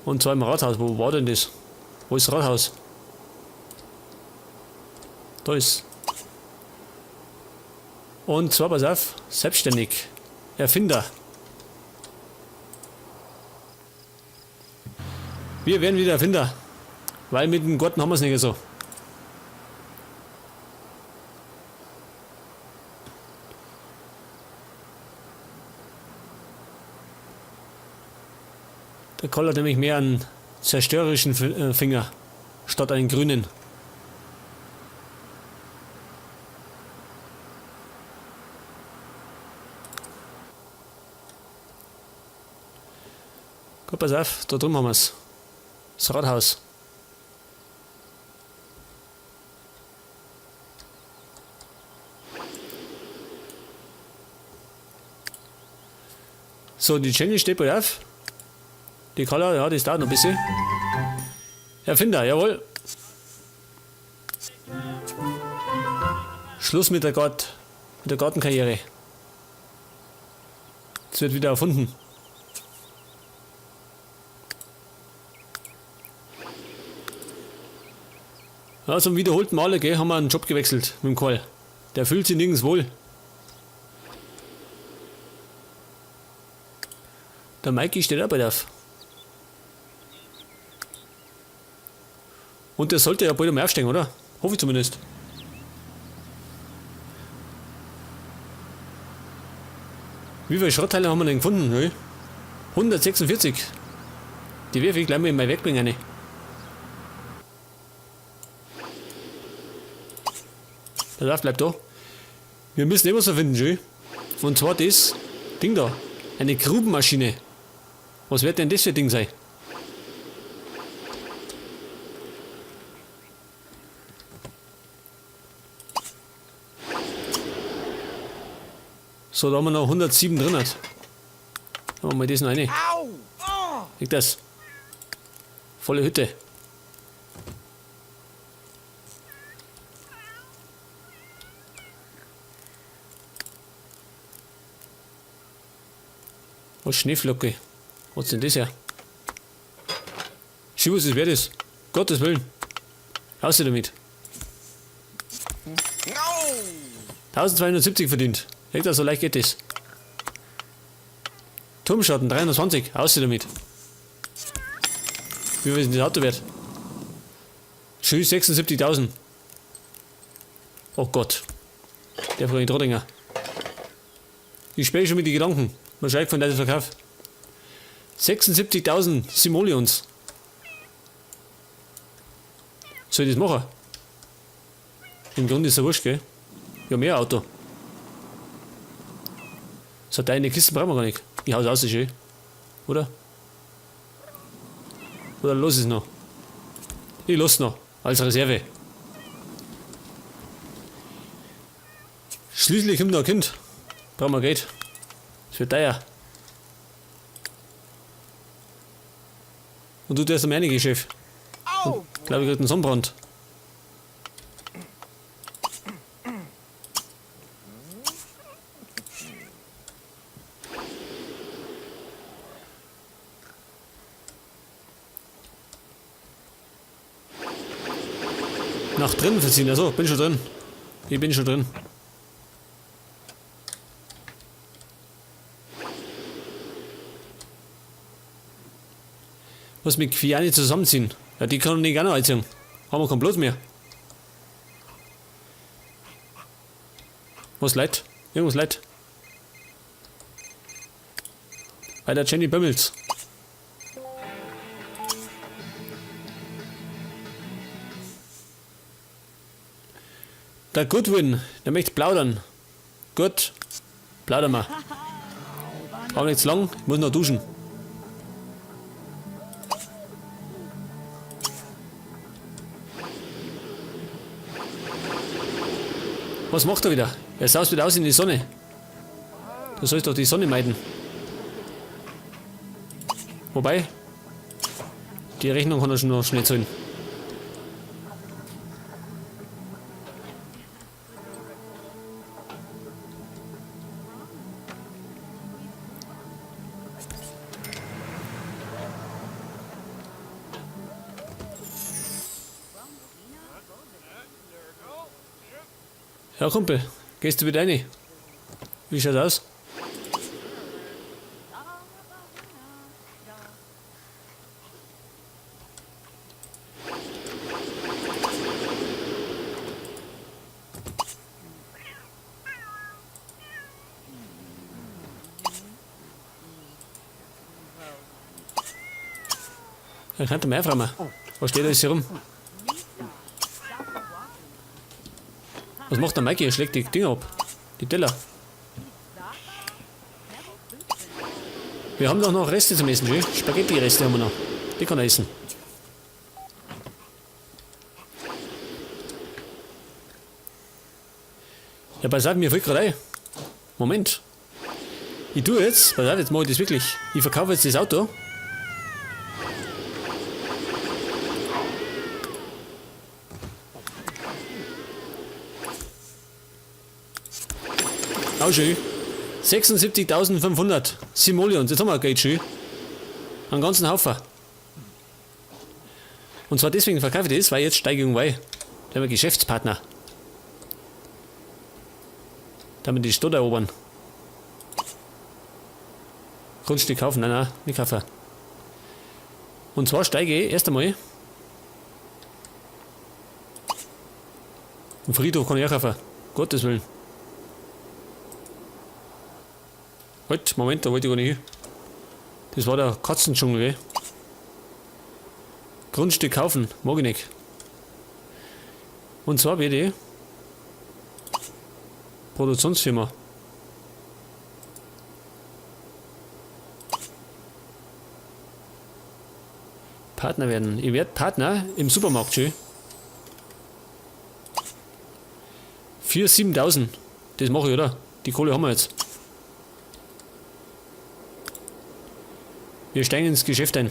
Und zwar im Rathaus. Wo war denn das? Wo ist das Rathaus? Da ist. Und zwar, pass auf, selbstständig. Erfinder. Wir werden wieder Erfinder. Weil mit dem Garten haben wir es nicht so. Der Koll hat nämlich mehr einen zerstörerischen Finger statt einen grünen. Gut, pass auf, da drüben haben wir's. Das Rathaus. So, die Jenny steht bald auf. Die Carla, ja, das dauert noch ein bisschen. Erfinder, jawohl. Schluss mit der mit der Gartenkarriere. Es wird wieder erfunden. Ja, zum wiederholten Male, gell, haben wir einen Job gewechselt mit dem Karl. Der fühlt sich nirgends wohl. Der Mikey steht auch bald auf. Und der sollte ja bald einmal aufstehen, oder? Hoffe ich zumindest. Wie viele Schrottteile haben wir denn gefunden? Ne? 146. Die werfe ich gleich mal in mein Werkbring rein. Der Lauf bleibt da. Wir müssen immer so finden, schön. Und zwar das Ding da. Eine Grubenmaschine. Was wird denn das für ein Ding sein? So, da haben wir noch 107 drin. Machen wir mal das noch rein. Liegt das? Volle Hütte. Was Schneeflocke? Was ist denn das her? Schau, was das wert ist. Gottes Willen. Raus damit. 1270 verdient. Echt, so leicht geht das. Turmschatten 320. Raus damit. Wie viel ist denn das Auto wert? Schön, 76.000. Oh Gott. Der von den Trottinger. Ich spiele schon mit den Gedanken. Wahrscheinlich von deinem Verkauf. 76.000 Simoleons. Soll ich das machen? Im Grunde ist es ja wurscht, gell? Ja, mehr Auto. So, deine Kisten brauchen wir gar nicht. Ich hau's aus, schön. Oder? Oder los ist noch? Ich lass noch. Als Reserve. Schließlich kommt noch ein Kind. Brauchen wir Geld. Das wird teuer. Und du darfst am einige, Chef. Ich glaube, ich krieg einen Sonnenbrand. Nach drinnen verziehen, also bin schon drin. Ich bin schon drin. Was mit Quiani zusammenziehen? Ja, die kann ich gerne einziehen. Haben wir keinen Platz mehr. Was leid? Irgendwas leid. Bei der Jenny bimmelt's. Der Goodwin, der möchte plaudern. Gut, plaudern wir. Aber nicht zu lang, ich muss noch duschen. Was macht er wieder? Er saust wieder aus in die Sonne. Du sollst doch die Sonne meiden. Wobei, die Rechnung kann er schon noch schnell zahlen. Ja, Kumpel, gehst du wieder rein? Wie schaut's aus? Da könnte man fragen. Was steht da alles hier rum? Was macht der Mikey? Er schlägt die Dinger ab. Die Teller. Wir haben doch noch Reste zum Essen, schön. Spaghetti-Reste haben wir noch. Die kann er essen. Ja, pass auf, mir fällt gerade ein. Moment. Ich tue jetzt, pass auf, jetzt mache ich das wirklich. Ich verkaufe jetzt das Auto. Auch schön. 76.500 Simoleons. Jetzt haben wir Geld schön. Einen ganzen Haufen. Und zwar deswegen verkaufe ich das, weil jetzt steige ich um Da haben wir Geschäftspartner. Damit die Stadt erobern. Grundstück kaufen? Nein, nein, nicht kaufen. Und zwar steige ich erst einmal. Einen Friedhof kann ich auch kaufen. Gottes Willen. Halt, Moment, da wollte ich gar nicht hin. Das war der Katzendschungel, gell? Grundstück kaufen, mag ich nicht. Und zwar werde ich Produktionsfirma. Partner werden. Ich werde Partner im Supermarkt, schön. Für 7.000. Das mache ich, oder? Die Kohle haben wir jetzt. Wir steigen ins Geschäft ein.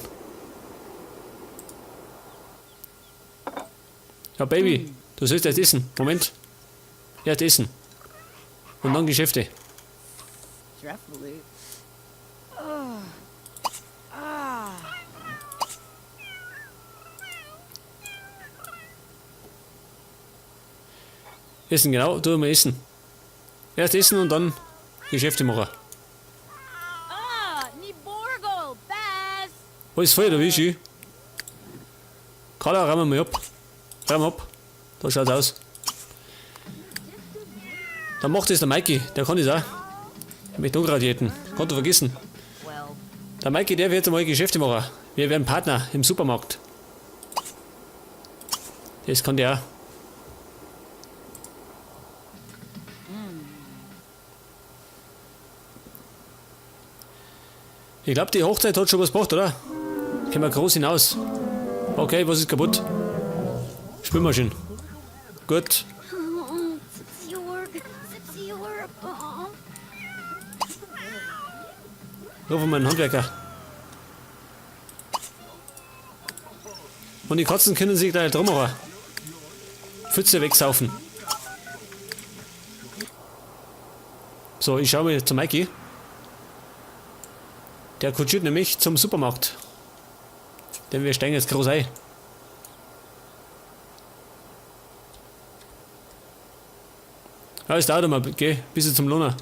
Ja, Baby, du sollst erst essen. Moment. Erst essen. Und dann Geschäfte. Essen, genau. Tu mal essen. Erst essen und dann Geschäfte machen. Alles voll, da wie schön. Carla, räumen wir mal ab. Räum ab. Da schaut's aus. Dann macht das der Mikey, der kann das auch. Ich möchte noch gerade jeden. Kann du vergessen. Der Mikey, der wird einmal Geschäfte machen. Wir werden Partner im Supermarkt. Das kann der auch. Ich glaub, die Hochzeit hat schon was gebracht, oder? Können wir groß hinaus. Okay, was ist kaputt? Spülmaschine. Gut. Rufen wir einen Handwerker. Und die Katzen können sich da drum machen. Pfütze wegsaufen. So, ich schau mal zu Mikey. Der kutschiert nämlich zum Supermarkt. Denn wir steigen jetzt groß ein. Ja, es dauert mal, gell, bis zum Lohner.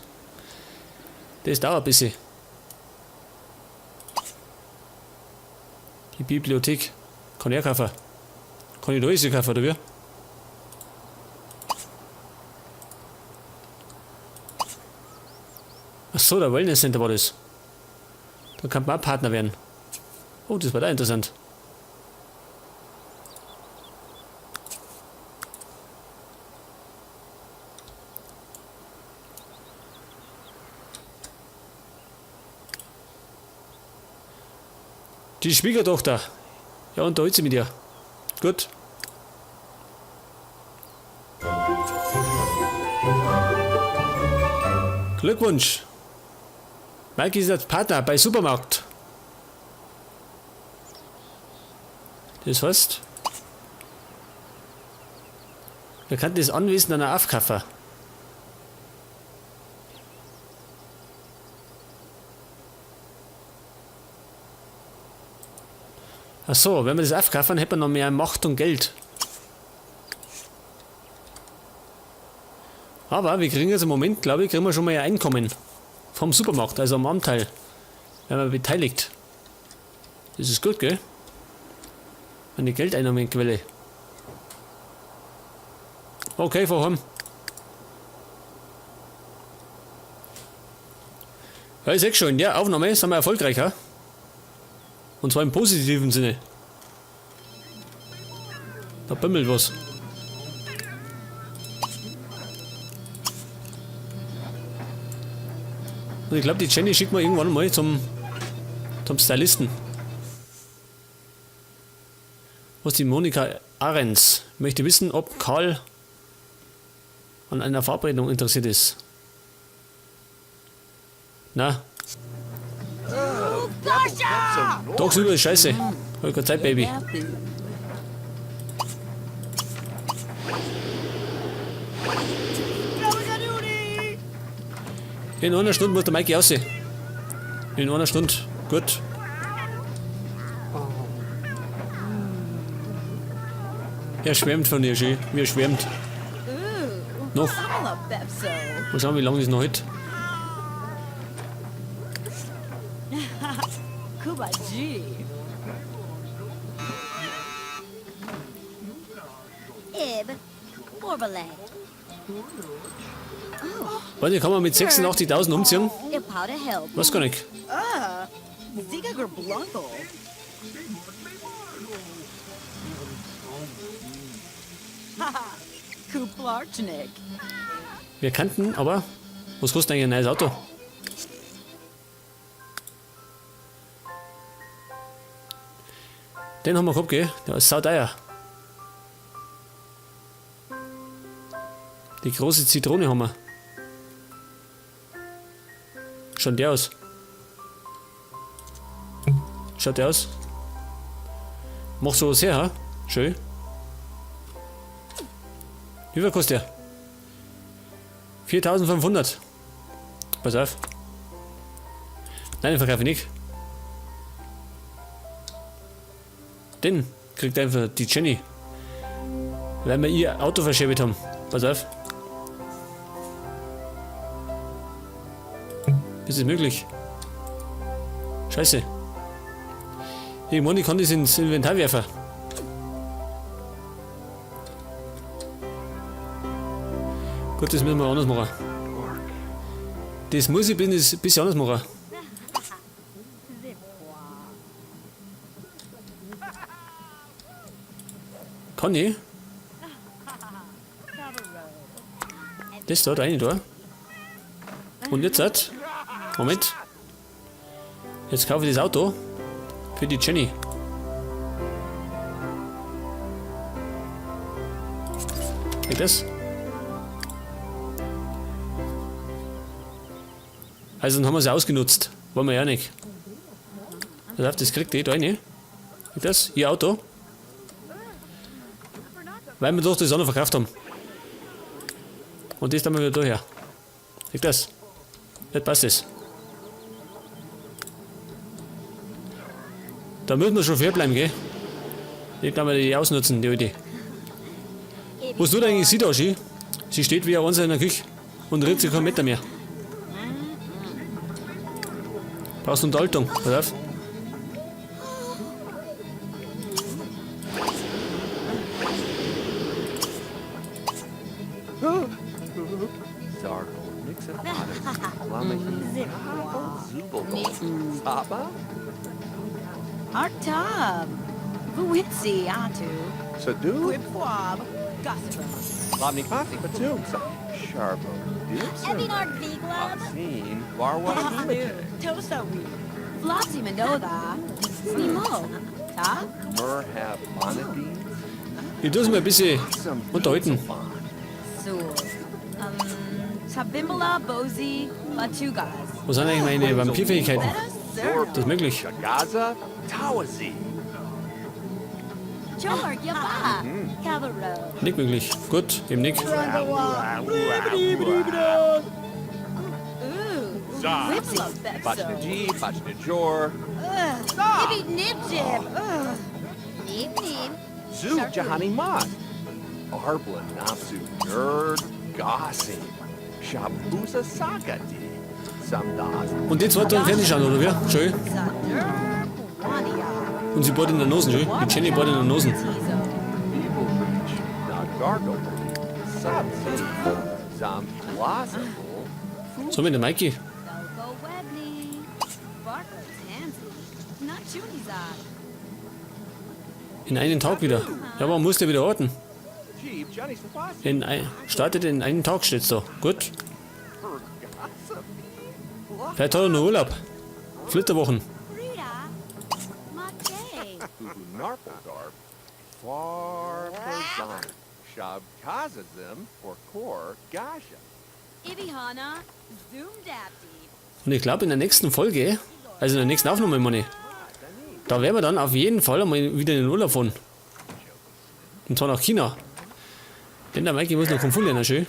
Das dauert ein bisschen. Die Bibliothek. Kann ich auch kaufen. Kann ich da alles kaufen, oder wie? Ach so, der Wellness Center war das. Da kann man auch Partner werden. Oh, das war da interessant. Die Schwiegertochter. Ja, unterhält sie mit ihr. Gut. Glückwunsch. Mike ist jetzt Partner bei Supermarkt. Das heißt, wir könnten das Anwesen dann auch aufkaufen. Ach so, wenn wir das aufkaufen, hätten wir noch mehr Macht und Geld. Aber wir kriegen jetzt im Moment, glaube ich, kriegen wir schon mal ein Einkommen. Vom Supermarkt, also am Anteil. Werden wir beteiligt. Das ist gut, gell? Eine Geldeinnahmequelle. Okay, fahr heim. Ja, ich seh schon, in der Aufnahme sind wir erfolgreicher. Und zwar im positiven Sinne. Da bimmelt was. Und ich glaub, die Jenny schickt wir irgendwann mal zum Stylisten. Was die Monika Ahrens möchte wissen, ob Karl an einer Verabredung interessiert ist. Na? Tagsüber ist scheiße. Hab ich keine Zeit, Baby. In einer Stunde muss der Mikey aussehen. In einer Stunde. Gut. Er schwärmt von dir, schön. Mir schwärmt. Noch. Mal schauen, wie lange das noch hält. Warte, kann man mit 86.000 umziehen? Weiß gar nicht. Wir kannten, aber was kostet eigentlich ein neues Auto? Den haben wir gehabt, gell? Der ist sauteuer. Die große Zitrone haben wir. Schaut der aus? Schaut der aus? Macht sowas her, ha? Schön. Wie viel kostet der? 4.500. Pass auf. Nein, den verkaufe ich nicht. Den kriegt einfach die Jenny. Weil wir ihr Auto verschäbelt haben. Pass auf. Ist es möglich? Scheiße. Irgendwann, ich kann das ins Inventar werfen. Gut, das müssen wir anders machen. Das muss ich ein bisschen anders machen. Kann ich? Das da, rein da. Und jetzt halt. Moment. Jetzt kaufe ich das Auto. Für die Jenny. Geht das? Also dann haben wir sie ausgenutzt. Wollen wir ja nicht. Pass auf, das kriegt die da rein. Geht das? Ihr Auto. Weil wir doch die Sonne verkauft haben. Und das dann mal wieder da her. Geht das? Jetzt passt es. Da müssen wir schon fair bleiben, gell? Ich kann mir die ausnutzen, die Idee. Was tut eigentlich sie da, Ski? Sie steht wie ein Einser in der Küche und rührt sich keinen Meter mehr. Brauchst du Unterhaltung? Pass auf. Artab, Vuitsi Atu, Sadu, Quibwab, Gossip, Lamnikmati, Batum, Sharbo, Ebinard Viglab, Sin, Warwa, Tosa-Wee, Flopsy Manoga, Snimo, Ta, Merhab, Monadine, Ich tue es mir ein bisschen unterhalten. Sul, Tabimbala, Bozi, Batugas. Was sind eigentlich meine Vampirfähigkeiten? Das ist möglich. Gaza, Tawazi. Georg, Yaba, Cabarro, Nicht möglich. Gut, eben nicht. Bachnaji, Bachnajor, Ibby Nibjib, Nib Nib, Zu, Jahani Mas, Arbla, Napsu, Nerd, Gossi. Shabuza Sagati. Samdas. Und die zwei tun fertig schauen, oder wie? Schön. Sadur Wania. Und sie bohrt in der Nosen, schön. Die Jenny bohrt in der Nosen. Tizo. Evil Reach. Nagargle. Sabzi. Zamplazable. So, mit der Mikey. Belko Webney. Barko Tansy. Nachunizad. In einen Tag wieder. Ja, warum muss der wieder orten? Jeeb Johnny Sawasi. In ein, startet in einem Tag, steht's da. Gut. Vielleicht hat er noch Urlaub. Flitterwochen. Rita. Mate. Narpeldarp. Far Pozan. Shabkazazim or Kor Gasha. Ibihana. Zoomdapti. Und ich glaube, in der nächsten Folge, also in der nächsten Aufnahme, meine ich, da werden wir dann auf jeden Fall einmal wieder in den Urlaub fahren. Und zwar nach China. Denn der Mikey muss noch Kung Fu lernen, schön.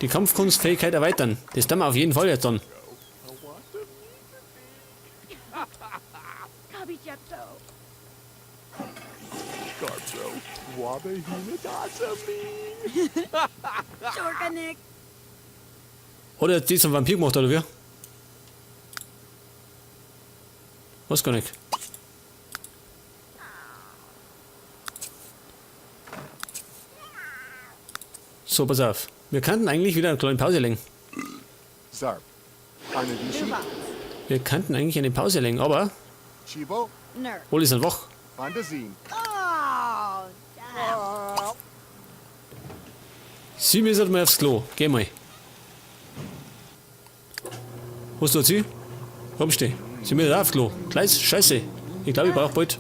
Die Kampfkunstfähigkeit erweitern. Das tun wir auf jeden Fall jetzt dann. Kabijepto. Garbo. Wabahinadasaming. Shorkanik. Hat er jetzt die zum Vampir gemacht, oder wie? Weiß gar nicht. So, pass auf. Wir könnten eigentlich wieder eine kleine Pause legen. Zarp. Arnavishi. Dubats. Wir könnten eigentlich eine Pause legen, aber Chibo. Ner. alle sind wach. Bandazin. Oh. Damn. Sie müssen mal aufs Klo. Geh mal. Was tut sie? Rumsteh. Sie müssen auch aufs Klo. Kleis, Scheiße. Ich glaube, ich brauche bald.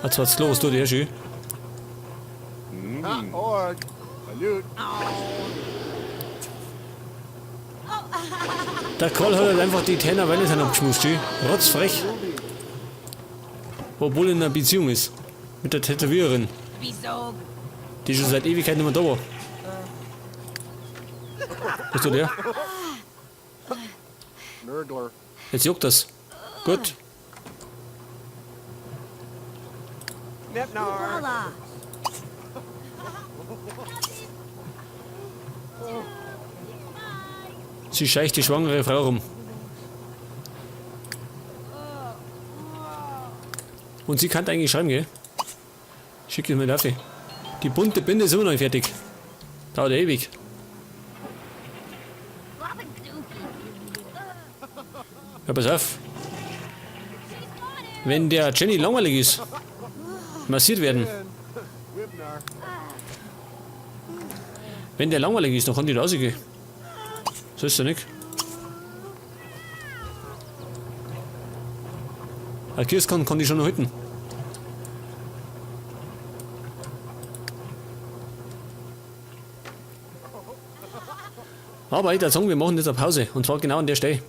Ah, zwar das Klo, was tut der schön? Ha org. Balut. Der Karl hat halt einfach die Tana Valentine abgeschmust, schön. Rotzfrech. Obwohl er in einer Beziehung ist. Mit der Tätowiererin, Bizog. die schon seit Ewigkeit nicht mehr da war. Was tut der? Nerdler. Jetzt juckt das. Gut. Nepnar. Walla. Sie scheicht die schwangere Frau rum. Und sie kann eigentlich schreiben, gell? Schick es mir dafür. Die bunte Binde ist immer noch nicht fertig. Dauert ja ewig. Ja, pass auf. Wenn der Jenny langweilig ist, massiert werden. Wibnar. Wenn der langweilig ist, dann kann die rausgehen. So ist ja nicht. Ein Kirschkorn kann die schon noch halten. Aber ich würde sagen, wir machen jetzt eine Pause. Und zwar genau an der Stelle.